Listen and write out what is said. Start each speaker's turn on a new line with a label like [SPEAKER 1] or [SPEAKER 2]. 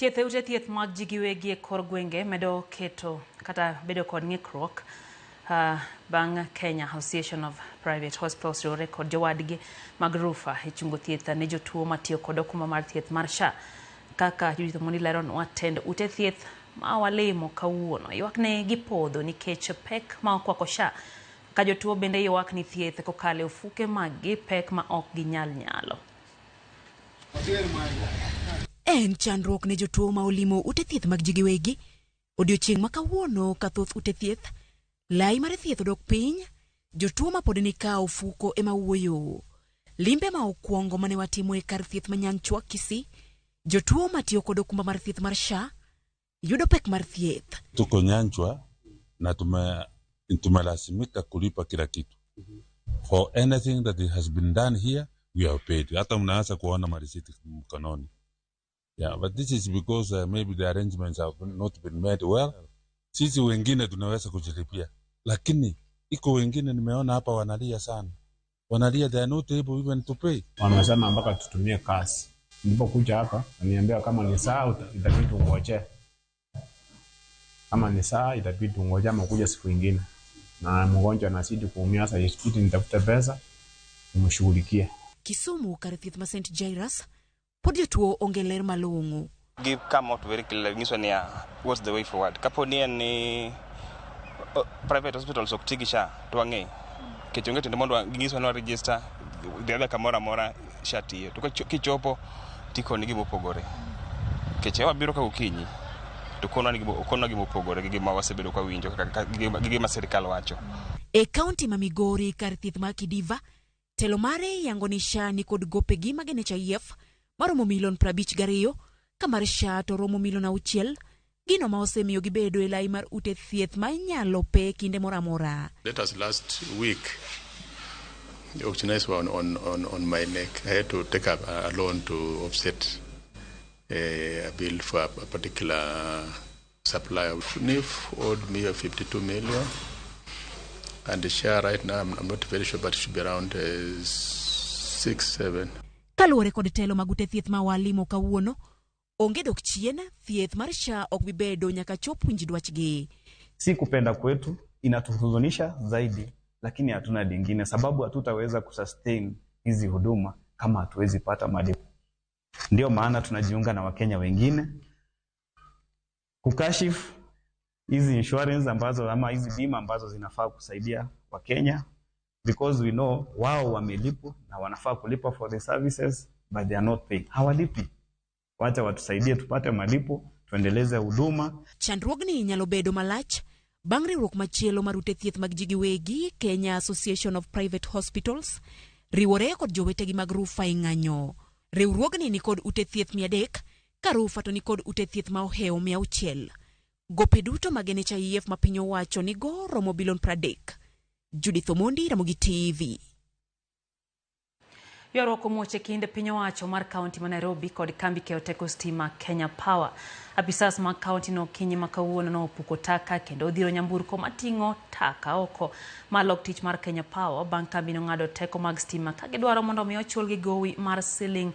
[SPEAKER 1] Thieth e ute thieth mag ji giwegi e kor gwenge medo keto kata bedo kod ng'ikruok bang' Kenya Association of Private Hospitals riwore kod jowadgi mag RUPHA e chungo thieth ne jotuo matiyo kod okumba mar thieth mar SHA. Kaka Judith Omondi leronwa, tend ute thieth ma walimo kawuono ywak ni gipodho nikech pek ma okwako SHA, ka jotuo bende ywak ni thieth kokalo e ofuke maggi pek ma ok ginyal nyalo.
[SPEAKER 2] En chandruok ne jotuo ma olimo ute thieth mag ji giwegi. Odiochieng' ma kawuono ka thoth ute thieth, lai mar thieth odok piny, jotuo ma pod ni ka ofuko ema wuoyo. Limbe ma okwongo mane watimo e kar thieth ma Nyanchwa Kisii, jotuo matiyo kod okumba mar thieth mar SHA yudo pek mar thieth.
[SPEAKER 3] Tuko Nyanchwa na tumelazimika kulipa kila kitu. For anything that has been done here, we have paid. Hata mnaanza kuona marisiti mkononi. Yeah, but this is because maybe the arrangements have not been made well. Sisi wengine tunaweza kujilipia, lakini iko wengine nimeona hapa wanalia sana, wanalia they are not able even to pay.
[SPEAKER 4] Wamesema mpaka tutumie cash. Nilipokuja hapa waniambia kama ni saa itabidi ungoje, kama ni saa itabidi ungoje ama kuja siku ingine, na mgonjwa anazidi kuumia. Sasa itabidi nitafute pesa nimshughulikie.
[SPEAKER 2] Kisumu kar thieth ma St Jairus pod jotuo onge ler malong'o.
[SPEAKER 5] Give come out very clear nyiso niya what's the way forward kapo ni en ni private hospitals ok ti gi SHA to wang'e nikech onge tiende mondo ginyiswa ni wa register the other kamoro amora SHA tiyo to kichopo tikoni gima opogore nikech wabiro ka gokinyi to konwa gima opogore gi gima wasebedo ka winjo gi gima sirikal wacho.
[SPEAKER 2] E kaunti ma Migori kar thieth ma Kidiva, telo mare yango ni SHA ni kod gopegi mag NHIF maromo milion 52 ka mar SHA to romo milion 6, gino ma osemiyo gibedo e lai mar ute thieth ma inyalo pe kinde moro amora.
[SPEAKER 6] Let us last week, the auctioneers were on my neck. I had to take a loan to offset a bill for a particular supplier. NHIF owed me 52 million, and the share right now, I'm not very sure, but it should be around 6, 7.
[SPEAKER 2] Kaluwore kod telo mag ute thieth ma walimo kawuono, onge dok chien, thieth mar SHA ok bi bedo nyaka chop winj dwachgi.
[SPEAKER 7] Si kupenda kwetu, inatuhuzunisha zaidi, lakini hatuna lingine, sababu hatutaweza kusustain hizi huduma kama hatuwezi pata malipo. Ndio maana tunajiunga na Wakenya wengine kukashifu hizi insurance ambazo ama hizi bima ambazo zinafaa kusaidia Wakenya because we know wao wamelipwa na wanafaa kulipa for the services but they are not paying. Hawalipi. Wacha watusaidie tupate malipo, tuendeleze huduma.
[SPEAKER 2] Chandruogni nyalo bedo malach bang' riwruok machielo mar ute thieth mag ji giwegi Kenya Association of Private Hospitals riwore kod jowetegi mag RUPHA e ng'anyo. Riwruogni ni kod ute thieth 300 ka RUPHA to ni kod ute thieth ma ohewo 600. Gope duto mag NHIF ma piny owacho nigo romo bilion 30. Judith Omondi, Ramogi TV.
[SPEAKER 1] Ywaruok omuoch e kind piny owacho mar kaunti ma Nairobi kod kambi keyo teko stima Kenya Power. Apisas mag kaunti no okinyi ma kawuono nopuko taka kendo odhiro nyamburko mating'o taka oko mar lok tich mar Kenya Power bang' kambi no ng'ado teko mag stima ka gidwaro mondo mi ochulgi gowi mar siling